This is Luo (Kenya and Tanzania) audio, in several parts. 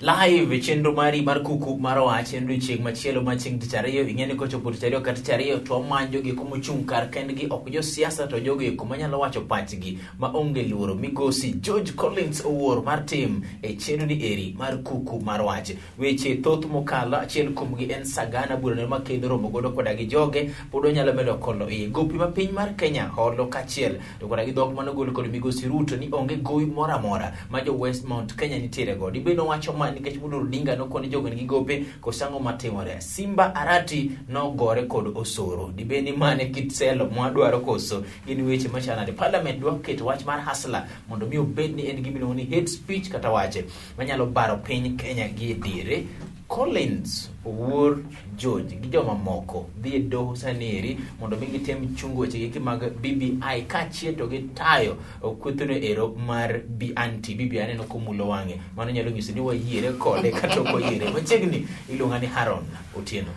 Live e chenro mari mar kuku mar wach en odiechieng' machielo ma chieng' tich ariyo. Ing'e ni kochopo tich ariyo ka tich ariyo to wamanyo jogo mochung' kar kendgi, ok josiasa to jogo eko manyalo wacho pachgi ma onge luoro. Migosi George Collins Owuor mar tim e chenro ni eri mar kuku mar wach. Weche thoth mokalo, achiel kuomgi en Sagana burano ma kendo romo godo koda gi joge pod onyalo medo kolo iye. Gopi ma piny mar Kenya holo kaachiel to koda gi dhok mane ogol kod migosi Ruto ni onge gowi moro amora ma jo West Mount Kenya nitiere go. Dibed nowacho ma nikech Mulu Odinga nokoni jogo nigi gope koso ang'o matimore? Simba Arati nogore kod Osoro. Dibed ni mane kit selo mwadwaro koso gin weche machalo nade? Parliament dwa keto wach mar hustler mondo mi obed ni en gima iluongo ni hate speech kata wache manyalo baro piny Kenya gi e diere. Collins Owuor George gi jomamoko dhi e doho sani eri mondo mi gitem chungo weche gi mag BBI kaachiel to gitayo kwethno ero mar anti BBI. Aneno komulo wang'e, mano nyalo nyiso ni wayiere kode kata ok wayiere. Machiegni iluonga ni Haron Otieno.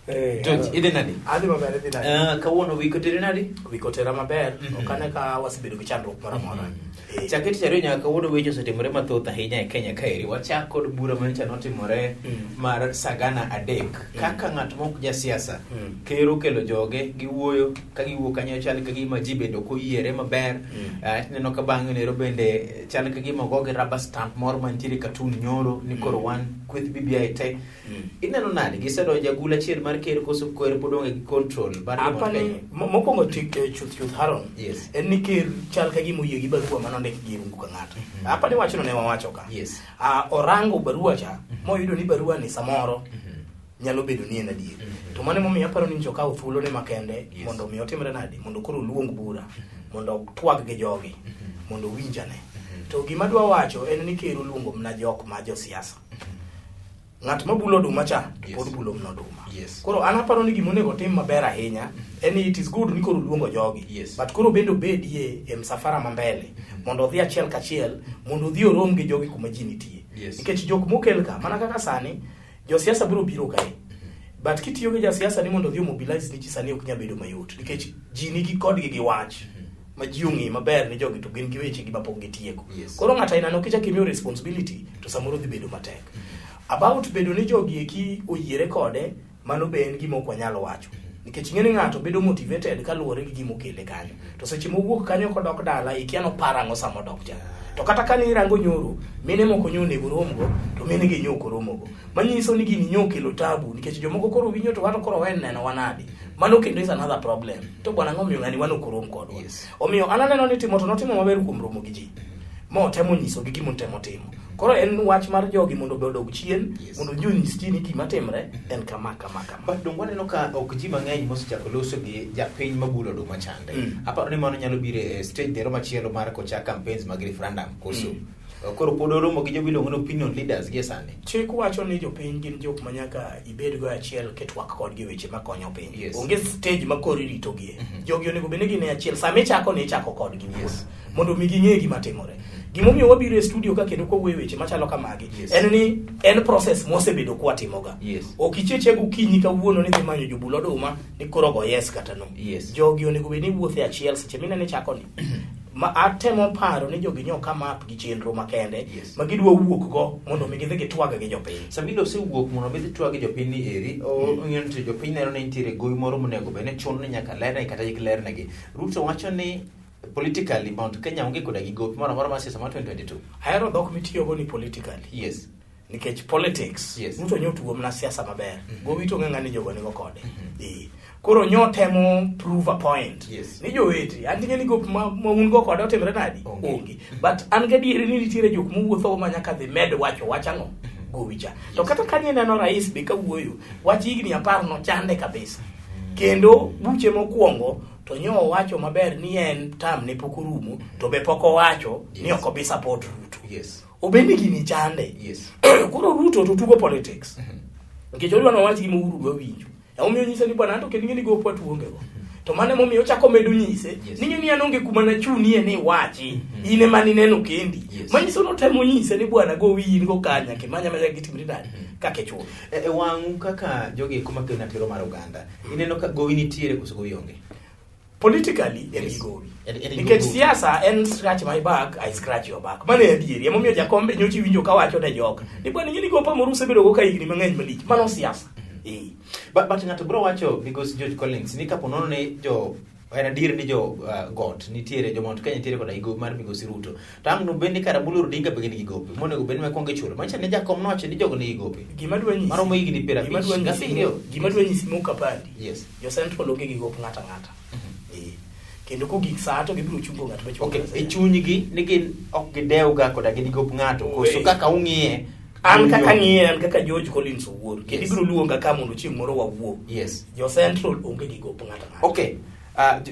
George, idhi nadi? Adhi maber, idhi nadi? Kawuono wik oteri nadi? Wik otera maber, ok ane ka wasebedo gi chandruok moro amora. Chakre tich ariyo nyaka kawuono weche osetimore mathoth ahinya e Kenya kaeri. Wachak kod bura manyocha notimore mar Sagana 3. Kaka ng'at mok jasiasa, ker okelo joge giwuoyo, ka giwuok kanyo chal ka gima ji bende ok oyiere maber. Ineno ka bang'e nero bende chal ka gima ogogi rubber stamp moro mantiere katun nyoro ni koro wan kweth BBI te. Ineno nade? Gisedonjo agula achiel mar ker koso ker pod onge gi control mar Mount Apani Kenya? mokwongo chuth chuth Haron. Yes. En ni ker chal ka gima oyie gi barua manondik gi Irungu Kang'ata. Apani wachno ne wawacho ka. Yes. Orango barua cha moyudo ni barua ni samoro nyalo bedo ni en adier. To mano emomiyo aparo ni nyocha okawo thuolone makende mondo mi otimre nade, mondo koro oluong bura, mondo otwag gi jogi, mondo owinjane. To gima adwa wacho en ni ker oluongo mana jok ma josiasa. Ng'at ma bulo oduma cha pod bulo mana oduma. Yes. Koro an aparo ni gima onego otim maber ahinya en ni it is good ni koro oluongo jogi. Yes. But koro bende obedie e msafara ma mbele mondo odhi achiel kachiel mondo odhi orom gi jogi kuma ji nitie. Yes. Nikech jok mokel ka mana kaka sani josiasa biro biro kae. But kitiyo gi jasiasa ni mondo odhi omobilize ni ji sani ok nyal bedo mayot nikech ji nigi kodgi gi wach ma ji ong'e maber ni jogi to gin gi weche gi mapok gitieko. Yes. Koro ng'ato aina no kichako imiyo responsibility to samoro dhi bedo matek. About bedo ni jogi eki oyiere kode, mano be en gima ok wanyal wacho. Nikech ing'e ni ng'ato bedo motivated kaluwore gi gima okele kanyo. To seche mowuok kanyo kodok dala, ikia noparo ang'o sama odok cha. To kata ka nirango nyoro, mine moko nyo onego romgo, to mine gi nyo ok oromogo. Manyiso ni gini nyo okelo tabu, nikech jomoko koro winjo to wato koro wen neno wa nadi. Mano kendo is another problem. To bwana ang'o miyo ng'ani wan ok orom kodwa. Yes. Omiyo an aneno ni timo to notimo maber kuom romo gi ji. Ma otemo nyisogi gima otemo timo. Koro en wach mar jogi mondo be odog chien, Yes. mondo ji onyis ji ni gima timre en kama kama kama. But dong waneno ka ok ji mang'eny mosechako loso gi japiny mabulo oduma chande. Aparo ni mano nyalo biro e stage dero machielo mar kochak campaigns mag referendum koso. Koro pod oromo gi jogo iluongo ni opinion leaders gie sani. Chik wacho ni jopiny gin jok ma nyaka ibedgo achiel kitwak kodgi e weche makonyo piny. Yes. Onge stage ma koro iritogie. Jogi onego bed ni gin e achiel. Sama ichako ni ichako kodgi. Yes. Mondo mi ging'e gima timore. Gimomiyo wabiro e studio ka kendo kwawuoyo weche machalo kamagi Yes. en ni en process mwasebedo kwatimoga. Yes. Ok ichieche gokinyi kawuono ni dhi manyo jobul oduma ni koro go yes kata no. Yes. Jogi onego bed ni wuotho e achiel seche minene ichako ni. Ma atemo paro ni jogi nyo come up gi chenro makende Yes. ma gidwa wuok go mondo mi gidhi gitwag gi jopiny. Sama ilose wuok mondo mi dhi twag gi jopiny ni eri, ong'eyo ni to jopiny neno ni nitiere gowi moro monego bed ni chuno ni nyaka lernegi kata kik lernegi. Ruto wacho ni politically Mount Kenya onge koda gi gopi moro amora mar siasa mar 2022. Ahero dhok mitiyogo ni politically. Yes. Nikech politics, Yes. Ruto nyo tugo mana siasa maber. Gowi to ng'e ni jogo nigo kode. Koro nyo temo prove a point. Yes. Ni jowete, an ting'e ni gop ma un go kode otimre nadi? Onge. Onge. But an gadieri ni nitiere jok mowuotho ma nyaka dhi med wacho wach ang'o? Gowi cha. To kata ka nineno rais be kawuoyo, wach higni 10 no chande kabisa. Kendo buche mokwongo to nyo owacho maber ni en term ne pok orumo, to be pok owacho ni Yes. ok obi support Ruto. Yes. Obende gini chande. Yes. Koro Ruto to tugo politics. Nikech odwa nowach gima Uhuru dwa winjo. Emomiyo onyise ni bwana anto kendo ing'e ni gopwa to uonge go. To mano emomiyo ochako medo nyise Yes. ni ing'e ni an onge kuma nachunie ni iwachi. In ema nineno kendi. Yes. Manyiso ni otemo nyise ni bwana gowi in go kanya kimanya manya gitimri nade kaka ichulo. E wang'u kaka jogi eko makelo ratiro mar oganda, ineno ka gowi nitiere koso gowi onge? Politically en Yes. gi gowi. En gi Nikech gowi. siasa en scratch my back, I scratch your back. Mano e adieri. Emomiyo jakombe nyocha iwinjo kawacho ne joka. Ni bwana ing'e ni gopa moro usebedo go ka higni mang'eny malich. Mano siasa. Eh. But ng'ato biro wacho because George Collins ni kapo nono ni jo en adier ni jo got nitiere jo Mount Kenya nitiere koda gi mar migosi Ruto to ang' nobed ni kara Moluor Odinga be gin gi gope monego bed ni makwongo ichulo manyiso ni jakom nowacho ni jogo nigi gope Gima dwa nyisi. Maromo higni piero gima abich dwa nyisi- gabiriyo. Gima dwa nyisi mok apandi. Yes. Jo Central onge gi gop ng'ato ang'ata. Eh. Kendo kogik saa to gibiro chungo ng'at machulo. Okay, e chunygi ni gin ok gidew ga koda gin gop ng'ato koso Owe. kaka ung'iye An kaka unyo. ng'iye an kaka George Collins owuon. Kendo Yes. ibiro luonga ka mondo chieng' moro wawuo. Yes. Jo Central onge gi gop ng'ato ang'ata. Okay.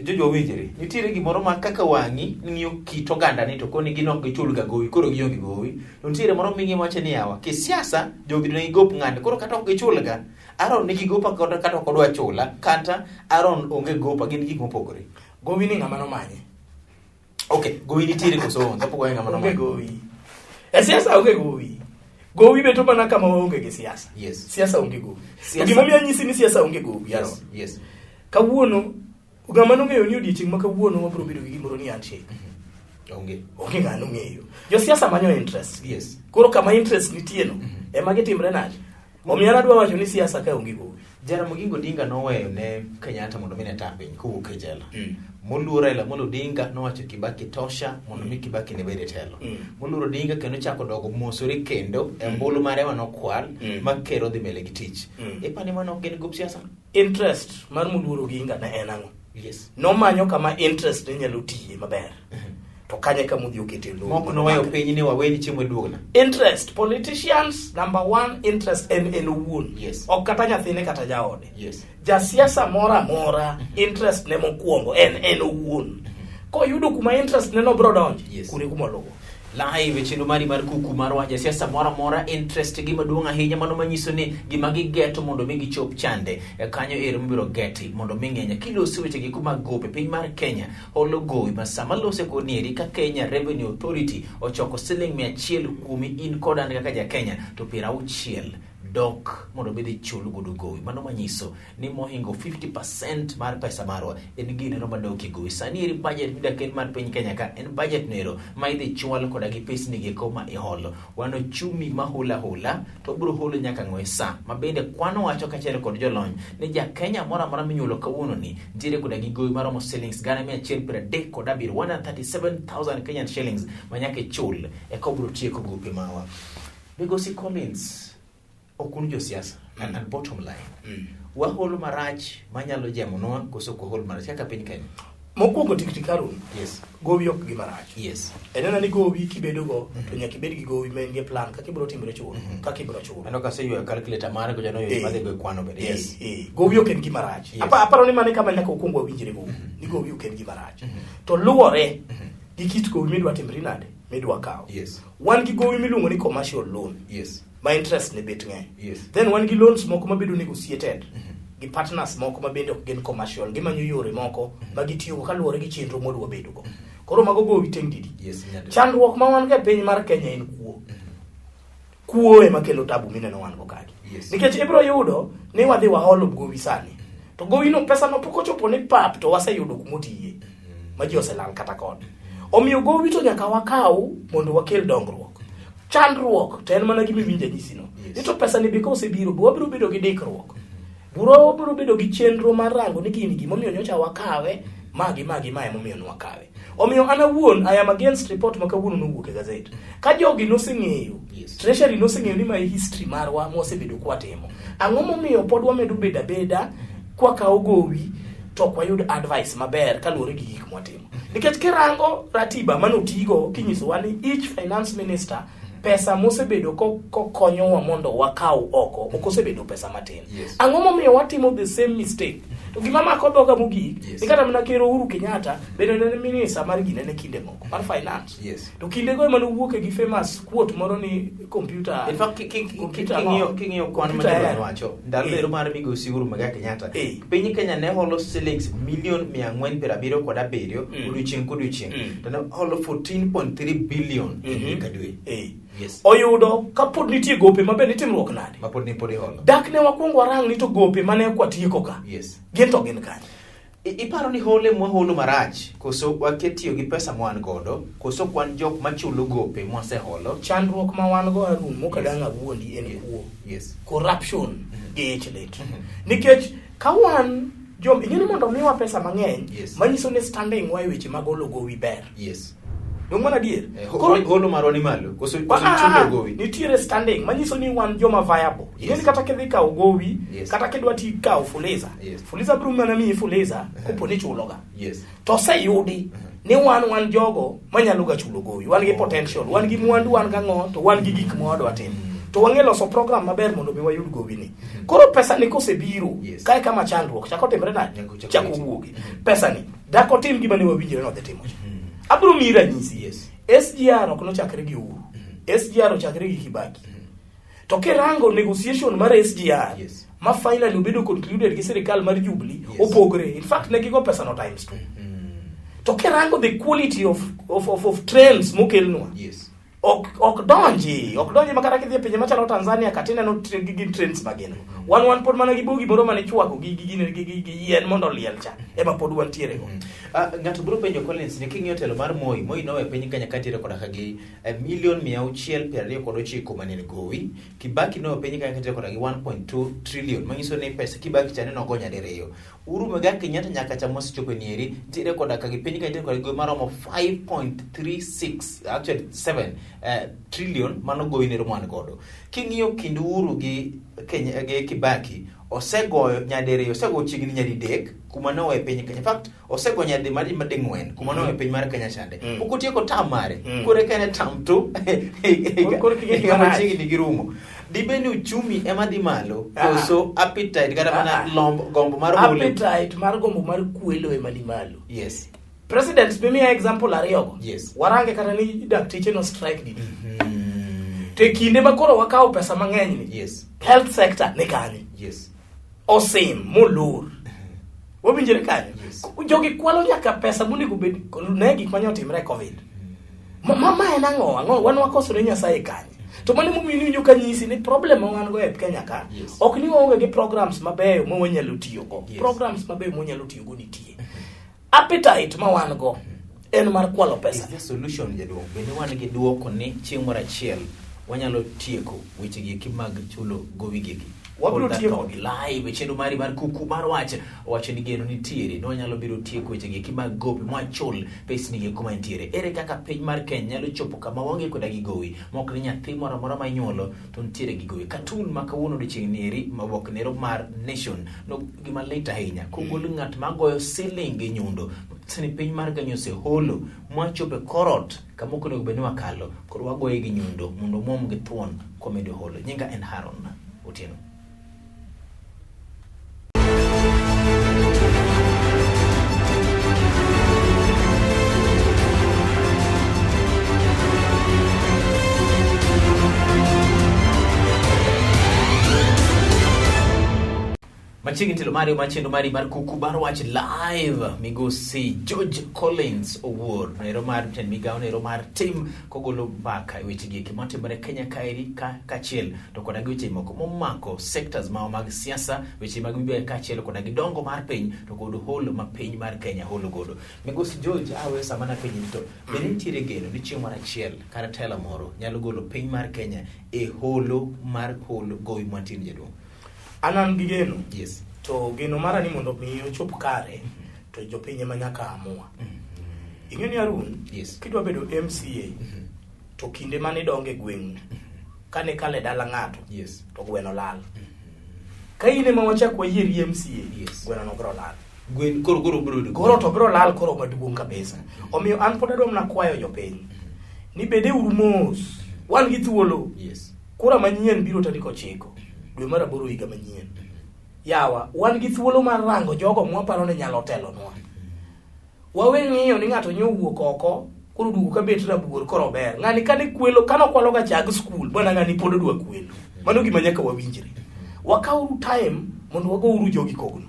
Jojo owinjore. Nitiere gimoro ma kaka wang'i ng'iyo kit oganda ni to koni gin ok gichul ga gowi koro gionge gowi. To nitiere moro ming'iyo wacho ni yawa kisiasa jogi to nigi gop ng'ane koro kata ok gichul ga Aaron nigi gopa kata kata ok odwa chula kata Aaron onge gopa gin gik mopogore. Gowi ni ng'ama nomanye. Okay, gowi nitiere koso onge? Kapok wawe ng'ama Onge nomanye. gowi. E siasa onge gowi. Gowi beto mana kama waonge gi siasa. Yes. Siasa onge gowi. Siasa- To gimomiyo anyisi ni siasa onge gowi, Aaron. Yes, yes. Kawuono ng'ama nong'eyo ni odiechieng' ma kawuono wabiro bedo gi gimoro ni handshake. Onge. Onge ng'ama nong'eyo. Josiasa manyo interest. Yes. Koro kama interest nitie no, ema gitimre nade? Omiyo an adwa wacho ni siasa ka onge gowi. Jaramogi Oginga Odinga noweyo ne Kenyatta mondo mi ne ta piny kowuok e jela. Moluor Raila Amolo Odinga nowacho Kibaki tosha mondo mi Kibaki ne bed e telo. Moluor Odinga kendo chako dogo mosore kendo e ombulu mare manokwal ma ker odhi mbele gi tich. Ipani mano ok gin gop siasa? Interest mar Moluor Oginga ne en ang'o? Yes. Nomanyo kama interest ne nyalo tiye maber. To kanye kama odhi okete lowo. Mok noweyo piny ni waweni chiemo duogna. Interest politicians number one interest en en owuon. Yes. Ok kata nyathine kata jaode. Yes. Jasiasa moro amora interest ne mokwongo en en owuon. Koyudo kuma interest ne no biro donjo, Yes. kure kuma oluwo. Live e chenro mari mar kuku mar wach jasiasa moro amora interest gi maduong' ahinya mano manyiso ni gima gigeto mondo mi gichop chande e kanyo ero mibiro geti mondo mi ng'eny kiloso weche gi kuma gope piny mar Kenya holo gowi ma sama lose kod nieri ka Kenya Revenue Authority ochoko siling 100 kuomi in kod an kaka ja Kenya to 60 dok mondo mi dhi chul godo gowi mano manyiso ni mohingo 50% mar pesa marwa en gineno madok e gowi sani eri budget midakel mar piny Kenya ka en budget nero ma idhi chwal koda gi pesni gieko ma iholo wan ochumi ma hula hula to biro holo nyaka ng'we sa ma bende kwano wacho kaachiel kod jolony ni ja Kenya moro amora minyuolo kawuono ni nitiere koda gi gowi maromo shillings 137 137,000 Kenyan shillings ma nyaka ichul eka obiro tieko gope mawa. Migosi Collins ok un josiasa and bottom line waholo marach manyalo jemonwa koso ok wahol marach kaka piny Kenya. Mokwongo tik tik Harun, Yes. gowi ok gima rach. Yes. En ena ni gowi kibedo go to nyaka ibed gi gowi ma en gi plan kaka ibiro timore chulo, kaka ibiro chulo. Aneno ka aseywayo calculator mara gocha no Eh. madhi go e kwano bende. Yes. Gowi ok en gima rach. Yes. Aparo ni mano e kama nyaka wakwong wawinjre gowi. Ni gowi ok en gima rach. To luwore gi kit gowi midwa timri nade, midwa kawo. Yes. Wan gi gowi miluongo ni commercial loan. Yes. Ma interest ne bet ng'eny. Yes. Then wan gi loans moko mabedo negotiated gi partners moko ma bende ok gin commercial, gimanyo yore moko ma gitiyogo kaluwore gi chenro mwadwa bedo go. Koro mago gowi teng' didi. Yes, nyalo. Chandruok ma wan go e piny mar Kenya en kuo. Kuo ema kelo tabu mineno wan go kagi. Yes. Nikech ibiro yudo ni wadhi waholo gowi sani. To gowi no pesa no pok ochopo ni pap to waseyudo kumotiye. Ma ji oselal kata kod. Omiyo gowi to nyaka wakaw mondo wakel dongruok. Chandruok to en mana gima iwinjo anyisi no. Yes. Ni to pesa ni be kosebiro be wabiro bedo gi dikruok. Buro wabiro bedo gi chenro mar rango ni gini gimomiyo nyocha wakawe magi magi mae emomiyo nwakawe. Omiyo an awuon I am against report ma kawuono nowuok e gazet. Ka jogi noseng'eyo, Yes. Treasury noseng'eyo ni mae history marwa mwasebedo kwatimo. Ang'o momiyo pod wamedo bedo abeda kwakawo gowi to ok wayud advice maber kaluwore gi gik mwatimo. Nikech kirango ratiba manotigo kinyisowa ni each finance minister pesa mosebedo kokonyowa mondo wakaw oko ok osebedo pesa matin. Yes. Ang'o momiyo watimo the same mistake? To gima mako dhoga mogik Yes. ni kata mana Ker Uhuru Kenyatta bende ne en minister mar ginene kinde moko mar finance. Yes. To kindego ema nowuoke gi famous quote moro ni computer. In fact, computer king'iyo kwan ma computer jolony error. wacho ndalo ero mar migosi Uhuru Muigai Kenyatta piny Kenya ne holo shillings milion 477 odiochieng' kodiochieng' to ne holo 14.3 billion e dwe ka dwe. Yes. Oyudo kapod nitie gope ma bende itimruok nade? Ma pod ne pod iholo. Dak ne wakwongo warang ni to gope mane ok watieko ka. Yes. Gin to gin kanye? Iparo ni hole mwaholo marach koso wakia tiyo gi pesa mwan godo koso ok wan jok machulo gope mwaseholo? Chandruok ma wan go Harun mok adang' awuondi en kuo. Yes. Corruption gi ich lit. Nikech ka wan jom ing'e ni mondo miwa pesa mang'eny Yes. manyiso ni standing wa e weche mag holo gowi ber. Yes. Dong' mano adier? Eh, holo marwa ni malo koso Ah, chulo gowi? Nitiere standing manyiso ni wan joma viable. Yes. Ing'e ni kata kidhi kawo gowi, Yes. kata kidwa ti kawo fuliza. Yes. Fuliza biro mana miyi fuliza kopo ni ichuloga. Yes. To oseyudi ni wan jogo manyalo ga chulo gowi. Wan gi potential, wan gi mwandu, wan gang'o, to wan gi gik ma wadwa timo. To wang'e loso program maber mondo mi wayud gowi ni. Koro pesa ni kosebiro, Yes. kae kama chandruok chako timre nade? Nyaka chako Chako weche. wuogi. Pesa ni dak otim gima ne wawinjore ni odhi timo cha. Abiro miyi ranyisi. Yes. SGR ok nochakre gi Uhuru. SGR ochakre gi Kibaki. To kirango negotiation mar SGR Yes. ma finally obedo concluded gi sirikal mar Jubilee Yes. opogre. In fact ne gigo pesa no times two. To kirango the quality of trains mokelnwa Yes. ok donji makata kidhi e pinje machalo Tanzania kata ineno gin trains magin wan pod mana gi bogi moro mane ichwako gi yien mondo oliel cha ema pod wantiere go. Ng'ato biro penjo Collins ni king'iyo telo mar Moi, Moi nowe piny Kenya kantiere koda ka gi milion 629 mane en gowi. Kibaki nowe piny Kenya kantiere koda gi 1.2 trillion, manyiso ni pesa Kibaki cha ne nogo nyadiriyo. Uhuru Muigai Kenyatta nyaka cha mosechopo nieri nitiere koda ka gi piny Kenya nitiere koda gi gowi maromo 5.36 actually 7 trillion mano gowi nero mwan godo. King'iyo kind Uhuru gi Kenya gi Kibaki osegoyo nyadiriyo, osegoyo chiegni nyadidek kuma nowe piny Kenya. In fact, osego nyadi madi mading'wen kuma nowe piny mar Kenya chande. Pok otieko term mare. Koro eka en e term two. Koro kik Higa marach. machiegni gi rumo. Dibed ni uchumi ema dhi malo Ah. koso appetite kata mana Ah. lombo gombo mar holo. Appetite mar gombo mar kwelo ema ni malo. Yes. President mimiya example ariyogo. Yes. Warange kata ni dakteche no strike didi. To e kinde ma koro wakawo pesa mang'eny ni. Yes. Health sector ni kanye? Yes. Osim molor. Wawinjore kanyo. Yes. Jogi kwalo nyaka pesa monego bed ne gik mane otimre e Covid. Ma en ang'o? Ang'o? Wan wakoso ne Nyasaye kanye? To mano emomiyo iwinjo ka nyisi ni problem ma wan go e Kenya ka Yes. ok ni waonge gi programs mabeyo ma wanyalo tiyogo. Yes. Programs mabeyo ma wanyalo tiyogo nitie. Appetite ma wan go en mar kwalo pesa. Is there solution jaduong'? Bende wan gi duoko ni chieng' moro achiel wanyalo tieko weche gi eki mag chulo gowi gi eki? Wabiro Hold that tieko. thought. Live e chenro mari mar kuku mar wach owacho ni geno nitiere ni wanyalo biro tieko weche gi eki mag gope mwachul pesni gi kuma nitiere. Ere kaka piny mar Kenya nyalo chopo kama waonge koda gi gowi mok ni nyathi moro amora ma inyuolo to nitiere gi gowi. Katun ma kawuono odiochieng' nieri mawuok nero mar Nation no gima lit ahinya kogol ng'at magoyo siling gi nyundo sani piny mar Kenya oseholo mwachopo e korot kama ok onego bed ni wakalo koro wagoye gi nyundo mondo omwom gi thuon komedo holo. Nyinga en Haron Otieno. Machiegni telo mari mar chenro mari mar kuku mar wach live migosi George Collins Owuor nero mar tend migawo nero mar tim kogolo mbaka e weche gi eki matimore Kenya kaeri ka kaachiel to koda gi weche moko momako sectors mao mag siasa weche mag BBI kaachiel koda gi dongo mar piny to kod holo ma piny mar Kenya holo godo. Migosi George aweyo sama napenji ni to bende nitiere geno ni chieng' moro achiel kata telo moro nyalo golo piny mar Kenya e holo mar holo gowi mantie ni jaduong'? An an gi geno. Yes. To geno mara ni mondo mi ochop kare to jopiny ema nyaka amua. Ing'e ni Harun, Yes. kidwa bedo MCA to kinde mane idongo e gweng'u kane ikalo e dala ng'ato Yes. to gweno lal. Ka in ema wachak wayieri MCA, Yes. gweno no biro lal. Gwen koro koro biro bedo Koro to biro lal koro maduong' kabisa. Omiyo an pod adwa mana kwayo jopiny ni bedeuru mos. Wan gi thuolo. Yes. Kura manyien biro tarik 9 dwe mar 8 higa manyien. Yawa, wan gi thuolo mar rango jogo mwaparo ni nyalo telonwa. Wawe ng'iyo ni ng'ato nyo wuok oko koro duogo ka bet rabuor koro ber. Ng'ani kane kwelo kane okwalo ga chag skul bwana ng'ani pod odwa kwelo. Mano gima nyaka wawinjre. Wakawuru time mondo wagouru jogi kogno.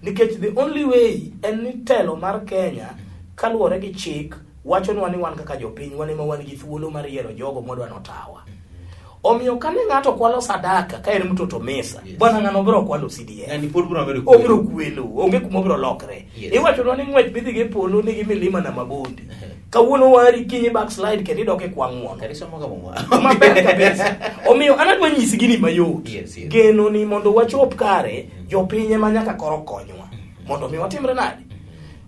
Nikech the only way en ni telo mar Kenya kaluwore gi chik wachonwa ni wan kaka jopiny wan ema wan gi thuolo mar yiero jogo mwadwa notawa. Omiyo kane ng'ato kwalo sadaka ka en mtoto mesa, Yes. bwana ng'ano biro kwalo CDF. Ng'ani pod biro bedo kwelo. Obiro kwelo, onge kuma obiro lokre. Yes. Iwachonwa ni ng'wech midhi go e polo nigi milima na mabonde. Kawuono wari kinyi backslide kendo idok e kwa ng'uono. Kata isomo ga Muma. Maber kabisa. Omiyo an adwa nyisi gini mayot. Yes, yes. Geno ni mondo wachop kare, jopiny ema nyaka koro konywa. Mondo mi watimre nade?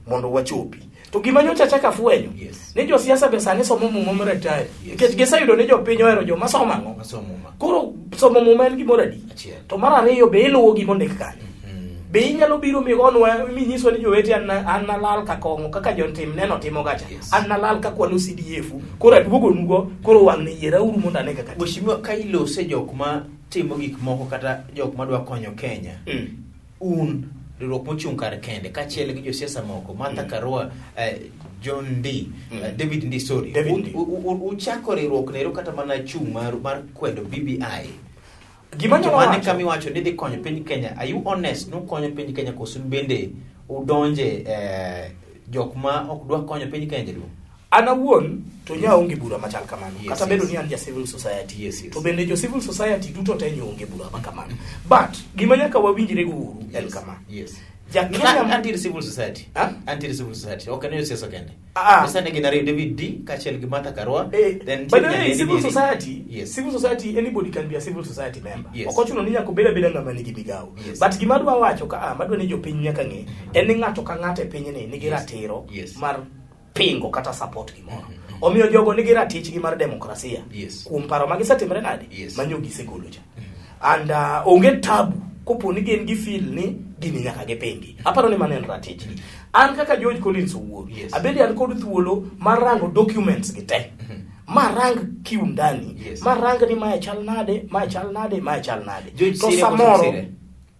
Mondo wachopi. To gima nyocha achako afwenyo, Yes. ni josiasa be sani somo muma maratari. Yes. Nikech giseyudo ni jopiny ohero joma somo ang'o? Masomo Muma. Koro somo muma en gimoro adi? Achiel. To mar ariyo be iluwo gima ondik kanyo. Mm. Be inyalo biro migonwa minyiswa ni jowete an an nalal ka kong'o kaka jontim neno timo gacha. Yes. An nalal ka kwalo CDF koro aduogonugo koro wang'ni yierauru mondo ane kaka tiyo. Mheshimiwa, ka ilose jok ma timo gik moko kata jok madwa konyo Kenya, Mm. un riwruok mochung' kar kende kaachiel gi josiasa moko Martha Karua, John Ndii, David Ndii, sorry. David Ndii. Uchako riwruok nero kata mana chung' mar kwedo BBI. Gima To anyalo mane wacho- kama iwacho ni dhi konyo piny Kenya. Are you honest nukonyo piny Kenya koso un bende udonje jok ma ok dwa konyo piny Kenya jaduong'? An awuon to nya onge bura machal kamano. Yes, Kata bedo yes. ni an ja civil society. Yes, yes. To bende jo civil society duto te nyo onge bura ma kamano. But gima nyaka wawinjre go uru en kama. Yes. Ja Kenya Anti civil society. Huh? Anti civil society. Ok en josiasa kende. Ah. Sasa ne gin ariyo David Ndii kaachiel gi Martha Karua. Then By the nitie way, Nyadendi civil Ndiri. society, Yes. civil society, anybody can be a civil society member. Yes. Ok ochuno ni nyaka obed abeda ng'ama nigi migawo. Yes. But gima adwa wacho ka madwa ni jopiny nyaka ng'e, en ni ng'ato ka ng'ato e pinyni nigi Yes. ratiro Yes. mar pingo kata support gimoro. Omiyo jogo nigi ratichgi mar demokrasia. Yes. Kuom paro ma gisetimre nade? Yes. Manyo gisegolo cha. And onge tabu kopo ni gin gi feel ni gini nyaka gipingi. Aparo ni mano en ratichgi. An kaka George Collins owuon, Yes. abende an kod thuolo mar rango documents gi te. Ma rang kiundani, Yes. ma rang ni mae chal nade, mae chal nade, mae chal nade. George To Sire koso samoro, Sire?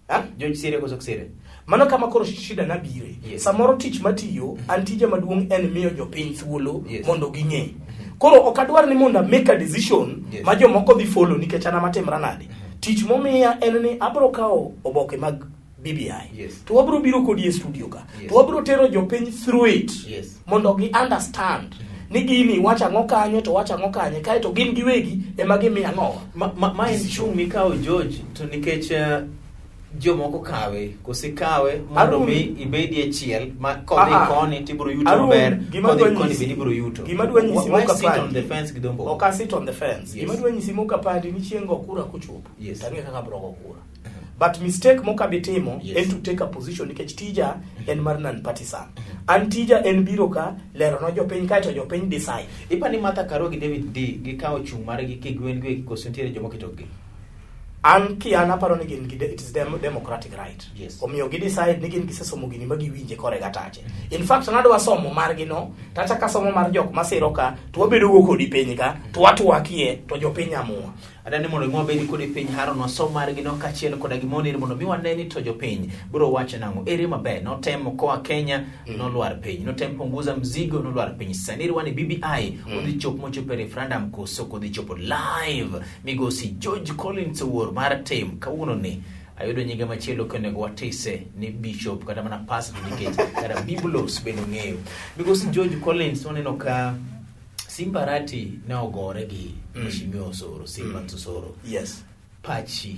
Ha? George Sire koso ok Sire? Mano kama koro shida na bire. Yes. Samoro tich matiyo, an tija maduong' en miyo jopiny thuolo Yes. mondo ging'e. Koro ok adwar ni mondo a make a decision Yes. ma jomoko dhi follow nikech an ema timra nade. Tich momiya en ni abro kawo oboke mag BBI. Yes. To wabro biro kodi e studio ka. Yes. To wabro tero jopiny through it. Yes. Mondo gi understand ni gini wacho ang'o kanye to wacho ang'o kanye kae to gin giwegi ema gimiyo ang'owa. Ma en chung' mikawo George to nikech jomoko kawe kose kawe mondo Arun. mi ibedie achiel ma kodhi Ah, ah. koni tibiro yuto Arun, maber gima kodhi adwa koni nyisi- bende ibiro yuto. Gima adwa nyisi Why mok sit on apandi. the fence gi dho mboko? Ok a sit on the fence. Yes. Gima adwa nyisi mok apandi ni chieng' go kura kochopo. Yes. To ang'e kaka abiro go kura. But mistake mok abi timo Yes. en to take a position nikech tija en mar non partisan. An tija en biro ka lero ne jopiny kae to jopiny decide. Ipa ni Martha Karua gi David Ndii gikawo chung' margi kigwen giwegi koso nitiere joma oketogi? An ki an aparo ni gin gi it is democratic right. Yes. Omiyo gi decide ni gin gisesomo gini ma giwinje kore gatache. In fact nadwa somo margi no, tacha ka somo mar jok masiro ka, to wabedo go kodi piny ka, to watwakie, to jopiny amua. Adani mondo mi wabed kodi piny Haron wasom margi no kaachiel koda gima onir mondo mi wane ni to jopiny biro wacho nang'o. Ere maber notemo koa Kenya nolwar piny, notem punguza mzigo nolwar piny. Sani rwani BBI odhi chopo mochopo e referendum koso ok odhi chopo live. Migosi George Collins Owuor mar tim kawuono ni ayudo nyinge machielo kendo watise ni bishop kata mana pastor nikech kata Biblos bende ong'eyo. Migosi George Collins waneno ka Simba Arati ne ogore gi Mheshimiwa Osoro, Simba Osoro. Yes. Pachi.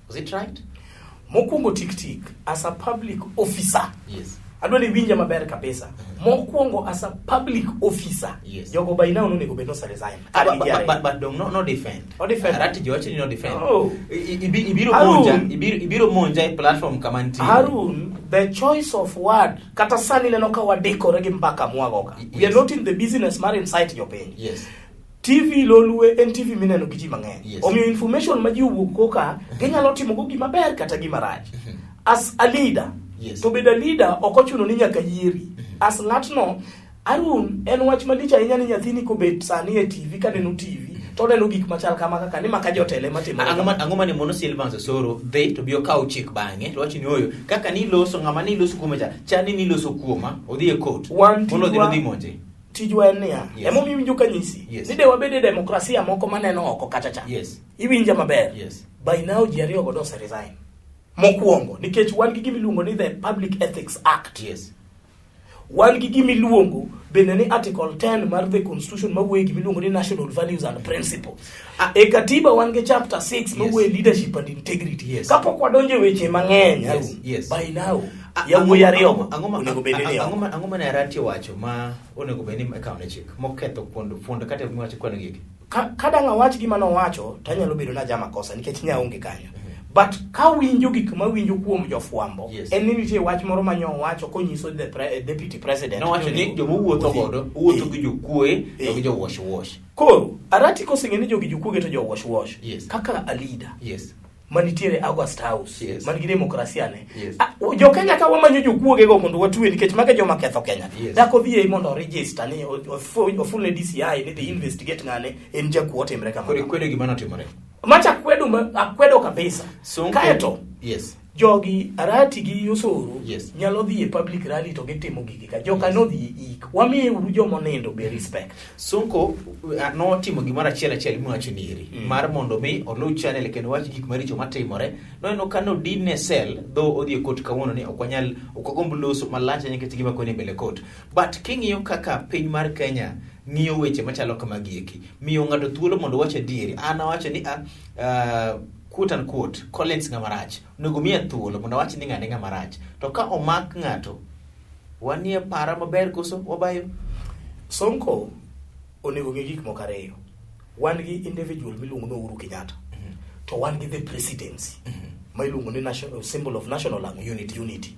Was it right? Mokwongo tik tik as a public officer. Yes. Adwa ni iwinja maber kabisa. Mokwongo as a public officer. Yes. Jogo by now nonego bed noseresign. But dong no defend. No defend. Arati jowacho ni no defend. Oh. Ibiro Harun. monja, ibiro monja e platform kama nitie. Harun, the choice of word kata sani neno ka wadikore gi mbaka mwago ka. We are Yes. not in the business mar incite jopiny. Yes. TV Lolwe en TV mineno gi ji mang'eny. Yes. Omiyo information ma ji owuok go ka, ginyalo timo go gima ber kata gima rach. As a leader, Yes. to bedo a leader ok ochuno ni nyaka yieri. As ng'atno, Harun, en wach malich ahinya ni nyathini kobet sani e TV kaneno TV, to oneno gik machal kama kaka ni maka jotelo ema timo. Ang'o mane mono Silvans Osoro dhi to bi okaw chik bang'e to wacho ni oyo kaka niloso ng'ama niloso kuome cha chani niloso kuoma odhi e court Wan mondo odhi tijwa- odhi monje. Tijwa en niya, Yes. emomiyo iwinjo ka nyisi, Yes. ni de wabed e demokrasia moko maneno oko kacha cha. Yes. Iwinja maber. Yes. By now ji ariyo go ose resign. Mokwongo, nikech wan gi gima iluongo ni the Public Ethics Act. Yes. Wan gi gima iluongo bende ni Article 10 mar the Constitution mawuoyo e gima iluongo ni national values and principles. E katiba wan gi chapter 6 mawuoyo e leadership and integrity. Kapok wadonjo e weche mang'eny, Harun, by now yawuoyi ariyogo onego bed ni oko. Ang'o mane Arati owacho ma onego bed ni ikawo ne chik moketho fuond kata miwacho kwano gieki? Ka dang' awach gima nowacho to anyalo bedo ni aja makosa nikech ne aonge kanyo. But kawinjo gik mawinjo kuom jofwambo en ni nitie wach moro ma nyowacho konyiso the deputy president. Nowacho ni joma owuotho godo owuotho gi jokuoye to gi jo wash wash. Koro Arati koseng'e ni jogi jokuoge to jo wash wash kaka a leader manitiere August House man gi demokrasia ne. Jo Kenya ka wamanyo jokuoge go mondo watwe nikech mago e joma ketho Kenya. Dak odhi ei mondo register ni oful ne DCI ni dhi investigate ng'ane en jakuo otimre kamano. Koro ikwedo gima notimore. Macha akwedo, akwedo kabisa. Sonko, Kaeto jogi Arati gi Osoro nyalo dhi e public rally to gitimo gigi ka. Joka nodhi e ik. Wamiye uru joma onindo be respect. Sonko notimo gimoro achiel achiel miwacho ni eri mar mondo mi oluw channel kendo wach gik maricho matimore. Noneno ka nodinne cell dho odhi e court kawuono ni ok wanyal ok wagomb loso malach ahinya nikech gima koni e mbele court. But king'iyo kaka piny mar Kenya ng'iyo weche machalo kamagi eki, miyo ng'ato thuolo mondo owach adieri. An awacho ni quote unquote Collins ng'ama rach. Onego miya thuolo mondo awach ni ng'ane ng'ama rach. To ka omak ng'ato, wanie para maber koso wabayo? Sonko onego ng'e gik moko ariyo. Wan gi individual miluongo ni Uhuru Kenyatta. To wan gi the presidency. Ma iluongo ni national, symbol of national unity. Unity.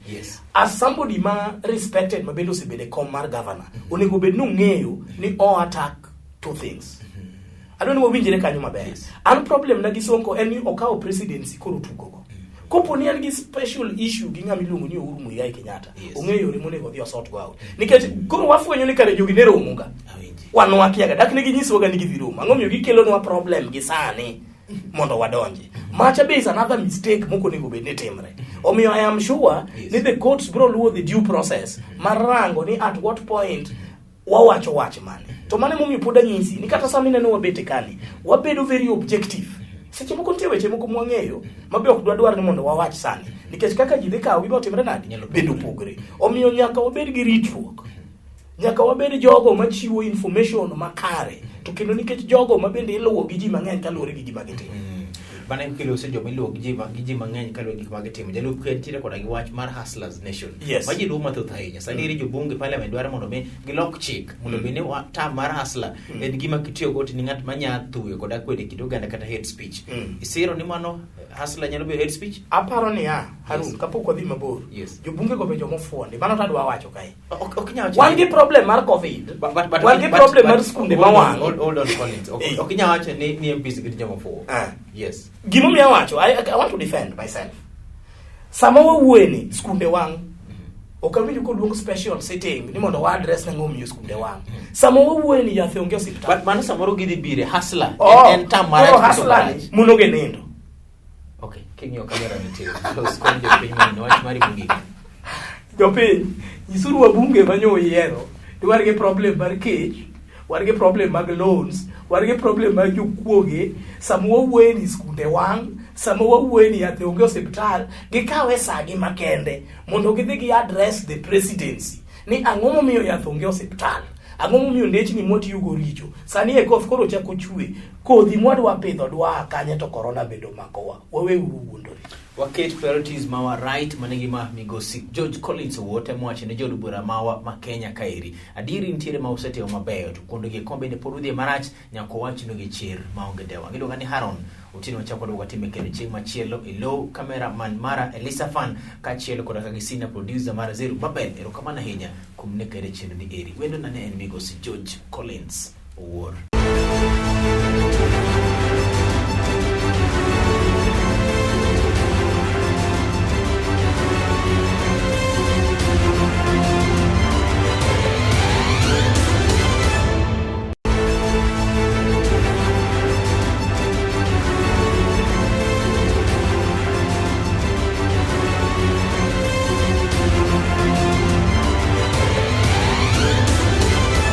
As somebody ma respected ma bende osebedo e kom mar governor, onego bed ni ong'eyo ni o attack two things. Adwa ni wawinjre kanyo maber. An problem na gi Sonko en ni okawo presidency koro tugogo. Kopo ni en gi special issue gi ng'ama iluongo ni Uhuru Muigai Kenyatta, ong'eyo yore monego odhi osort go out. Nikech koro wafwenyo ni kare jogi ne romo ga. Wan wakiaga, dak ne ginyiswaga ni gidhi romo. Ang'o miyo gikelonwa problem gi sani mondo wadonji. Macha be is another mistake mok onego bed ni timre. Omiyo I am sure ni the courts biro luwo the due process mar rango ni at what point wawacho wach mane. To mano emomiyo pod anyisi ni kata sama ineno wabet e kani, wabedo very objective. Seche moko nitie weche moko mwang'eyo ma be ok dwadwar ni mondo wawach sani nikech kaka ji dhi kawo gibo timre nadi bende opogre. Omiyo nyaka wabed gi ritruok. Nyaka wabed jogo machiwo information makare to kendo nikech jogo ma bende iluwo gi ji mang'eny kaluwore gi gima gitimo. Mano en kelo joma iluwo gi ji mang'eny kaluwore gi gik ma gitimo. Jalup ker nitiere koda gi wach mar Hustlers Nation. Ma ji luwo mathoth ahinya. Sani eri jobunge parliament dwaro mondo mi gilok chik mondo mi ni term mar hustler en gima kitiyogo to ni ng'at ma nya thuyo kod akwede kit oganda kata hate speech. Isiro ni mano hustler nyalo bedo hate speech? Aparo niya, Harun, kapok wadhi mabor, jobunge go be joma ofuondi. Mano to adwa wacho kae. Ok inyal wacho Wan gi problem mar COVID. Wan gi problem mar skunde ma wang'. Hold on, Collins. Ok inyal wacho ni MPs gin joma ofuwo. Gimomiyo awacho, I want to defend myself. Sama wawuoye ni skunde wang', ok awinjo koluong special sitting ni mondo wa address nang'o omiyo skunde wang'. Sama wawuoye ni yath onge osiptal. But mano samoro gidhi bire hustler. Oh, En term marach koro koso hustler ni marach? monoge nindo. Okay, king'iyo kamera nitie. Los kony jopiny mondo wach mari mogik. Jopiny, nyisuru wabunge manyo uyiero ni wan gi problem mar kech, wan gi problem mag loans, wan gi problem mag jokuoge, sama wawuoye ni skunde wang', sama wawuoye ni yath onge osiptal, gikawe sagi makende mondo gidhi gi address the presidency ni ang'o momiyo yath onge osiptal, ang'o momiyo ndechni mwatiyogo richo. Sani e koth koro chako chwe, kodhi mwadwa pidho dwa a kanye to korona bende omakowa. Waweuru wuondore. Waket priorities mawa right mane gima migosi George Collins Owuor temo wacho ne jood bura mawa ma Kenya kaeri. Adieri nitiere ma usetimo mabeyo to kuonde gi kombe ne pod udhi marach nyaka wachnu gi chir maonge dewa. Giluonga ni Haron Otieno wachako waduogo watime kendo chieng' machielo e low camera man mara Elisa Fan kaachiel koda ka gi senior producer mara Zeru Babel. Erokamano ahinya kuom ne kere chenro ni eri. Wendo na ne en migosi George Collins Owuor.